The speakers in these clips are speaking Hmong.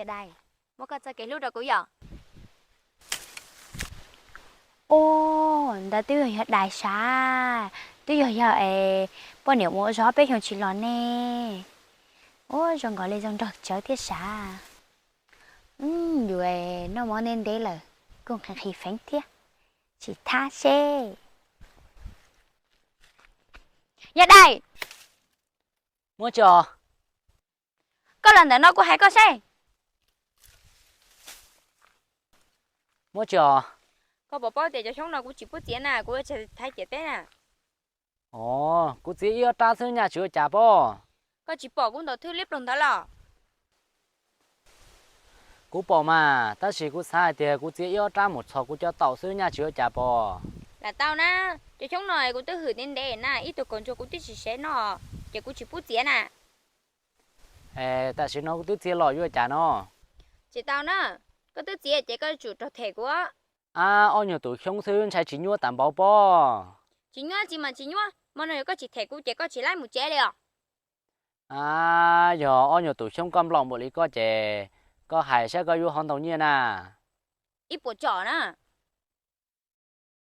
Yog Dais, muab koj txoj kev hlub rau kuv yom. Ua, ntawd twb yog yog Dais sav, twb yog yog es poj niam mus ua zog peb xyoos tsis los ne. Ua zoo nkaus li zoo nraug tsawv thiab sav. Yus noj mov ntev ntev lawm, kuj nqhis nqhis feeb thiab, tsis thab seb. Yog Dais, muab tso. Koj los ntawm no kuv hais koj seb. Muab tso. Koj puas paub tias cov xyoob no kuv tsis pub txiav na, kuv ua tshais ciam teb na. Os, kuv txiav ib ob rab xwb nyaj tsis ua cas pob. Koj tsis pom kuv ntaus thwj liab ploog ntawd los? Kuv pom mas, tab sis kuv xav hais tias kuv txiav ib ob rab mus txhos kuv cov taum xwb nyaj tsis ua cas pob. Lam tau na, cov xyoob no kuv twb hwm ntev ntev na, ib tug kaus ntsuag kuv twb tsis sev noj, ces kuv tsis pub txiav na. Es tam sim no kuv twb txiav los yuav cas no? Tsis tau na, koj twb txiav ces koj yuav tsum raug them kuv. Ab, ob nyuag tus xyoob xwb ntshai tsis nyuab tas npaum pob. Tsis nyuab tsis mas tsis nyuab, hmo no yog koj tsis them kuv ces koj tsis laib mus tsev li os. Ab, yog ob nyuag tus xyoob koj nplaum npaum li koj ces koj hais saib koj yuav hov ntau nyiaj na. Ib puas tsom na.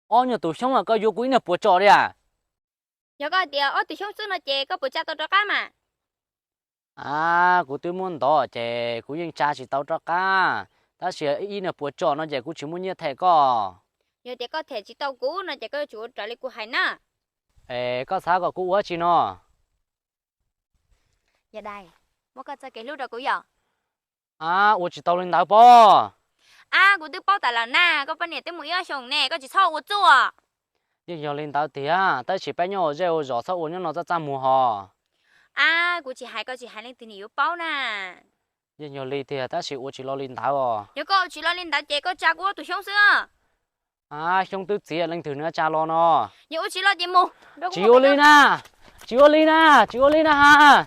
Ob nyuag tus xyoob koj yuav kuv ib nyuag puas tsom li a? Yog koj tias ob tug xyoob xwb no ces koj puas tsa tau rov qab mas? Ab, kuv twb muab ntov ces kuv yeej tsa tsis tau rov qab, tab sis ib nyuag puas tsom no ces kuv tsis muaj nyiaj them koj. Yog tias koj them tsis tau kuv no ces koj yuav tsum ua raws li kuv hais na. Es koj xav kom kuv ua tsi no? Yog Dais, muab koj txoj kev hlub rau kuv yom. Ab, ua tsis tau li ntawd pob. Ab, kuv twb paub tas los na, koj poj niam twb mus ib ob xyoos ne, koj tsis txhob ua txuj. Yeej yog li ntawd tiag, tab sis peb nyob ua zej ua zos txhob ua nyob no txaj txaj muag hos. Ab, kuv tsis hais koj tsis hais leej twg nws yuav paub na. Yeej yog li tiag, tab sis ua tsis los li ntawd os. Yog koj ua tsis los li ntawd ces koj tsa kuv ob tug xyoob xwb. Ab, xyoob twb txiav leej twg nws tsa los no. Yog ua tsis los ces mus. Tsis ua li na, tsis ua li na, tsis ua li na ha.